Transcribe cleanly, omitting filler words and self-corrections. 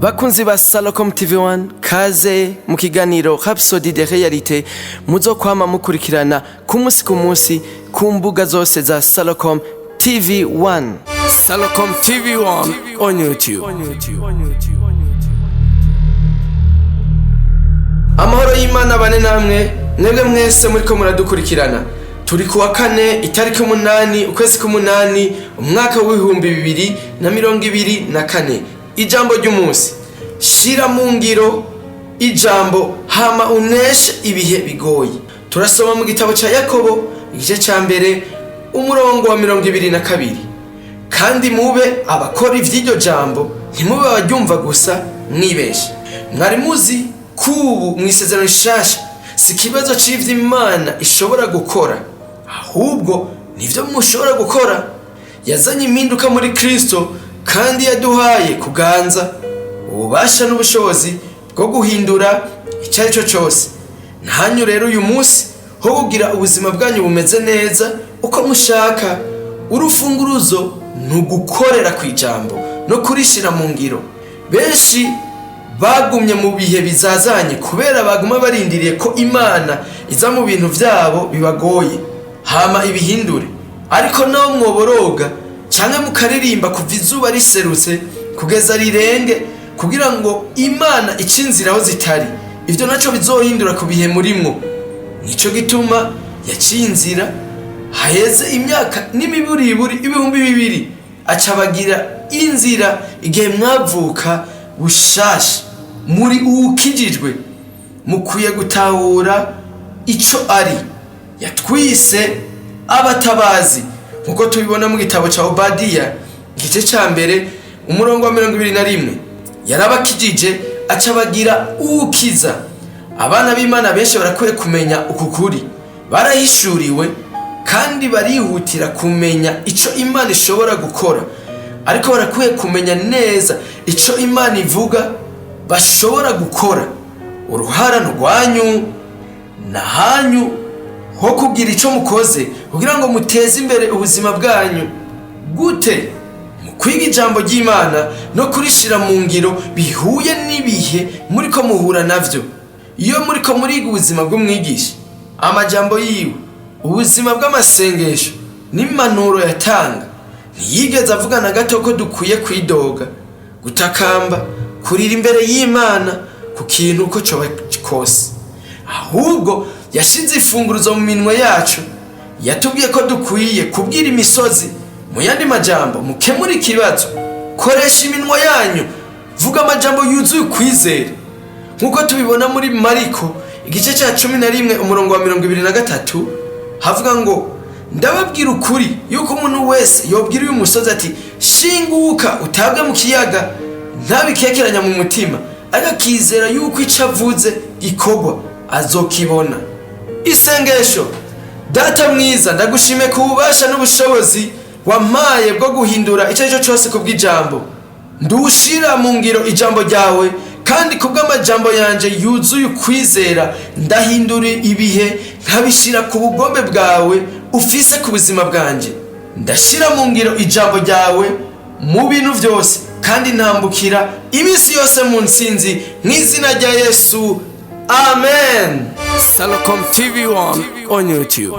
Bakunzi ba Salocom TV1, kaze mu kiganiro Rhapsody de Réalité muzokwama mukurikirana ku munsi ku munsi ku mbuga zose za Salocom TV1. Salocom TV1 on YouTube. Amahoro y'Imana bane namwe mwebwe mwese muriko muradukurikirana. Turi kuwa kane, itariki 8, ukwezi k'umunani, umwaka w'2024. Ijambo ry'umunsi: shira mu ngiro ijambo hama uneshe ibihe bigoye. Turasoma mu gitabo ca Yakobo, igice ca mbere, umurongo wa 22: "Kandi mube abakora ivy'iryo jambo, ntimube abaryumva gusa mwibeshe." Mwari muzi kubu mu isezerano rishasha si ikibazo c'ivyo Imana ishobora gukora, ahubwo nivyo mushobora gukora. Yazanye impinduka muri Kristo kandi yaduhaye kuganza, ububasha n'ubushobozi bwo guhindura icyo ari cyo cyose. Ntanyu rero uyu munsi ho kugira ubuzima bwanyu bumeze neza uko mushaka. Urufunguruzo ni ugukorera ku ijambo no kurishira mu ngiro. Benshi bagumye mu bihe bizazanye kubera baguma barindiriye ko Imana iza mu bintu byabo bibagoye hama ibihindure. Ariko naho mwoboroga cyangwa mukaririmba kuva izuba riserutse kugeza rirenge kugira ngo Imana ice inzira aho zitari, ibyo nacyo bizohindura ku bihe murimwo. Nico gituma yaciye inzira haheze imyaka n'imiburiburi 2000, acabagira inzira igihe mwavuka bushasha muri uwukijijwe. Mukwiye gutahura ico ari. Yatwise abatabazi nkuko tubibona mu gitabo ca Obadiya, igice ca mbere, umurongo wa 21. Yarabakijije acabagira uwukiza. Abana b'Imana benshi barakwiye kumenya uku kuri. Barahishuriwe kandi barihutira kumenya ico Imana ishobora gukora, ariko barakwiye kumenya neza ico Imana ivuga bashobora gukora. Uruhara rwanyu nahanyu ho kugira ico mukoze kugira ngo muteze imbere ubuzima bwanyu. Gute? Mu kwiga ijambo ry'Imana no kurishira mu ngiro bihuye n'ibihe muriko muhura navyo. Iyo muriko muriga ubuzima bw'umwigisha, amajambo yiwe, ubuzima bw'amasengesho n'impanuro yatanga, ntiyigeze avuga na gato ko dukwiye kwidoga, gutakamba, kurira imbere y'Imana ku kintu uko coba kose. Ahubwo yashize ifunguruzo mu minwe yacu. Yatubwiye ko dukwiye kubwira imisozi. Mu yandi majambo, mukemure ikibazo, koresha iminwa yanyu, vuga amajambo yuzuye ukwizera, nk'uko tubibona muri Mariko, igice cya 11, umurongo wa 23, havuga ngo: "Ndababwira ukuri yuko umuntu wese yobwira uyu musozi ati: 'Shinguka utabwe mu kiyaga,' ntabikekeranya mu mutima, ariko akizera yuko icyo avuze gikorwa, azokibona." Isengesho: Data mwiza, ndagushime ku bubasha n'ubushobozi wampaye bwo guhindura icyo ari cyo cyose ku bw'ijambo. Ndushira mu ngiro ijambo ryawe, kandi ku bw'amajambo yanje yuzuye ukwizera ndahindura ibihe nkabishyira ku bugombe bwawe ufise ku buzima bwanjye. Ndashyira mu ngiro ijambo ryawe mu bintu byose kandi ntambukira iminsi yose mu ntsinzi, mu izina rya Yesu, amen. Salocom TV1 on YouTube.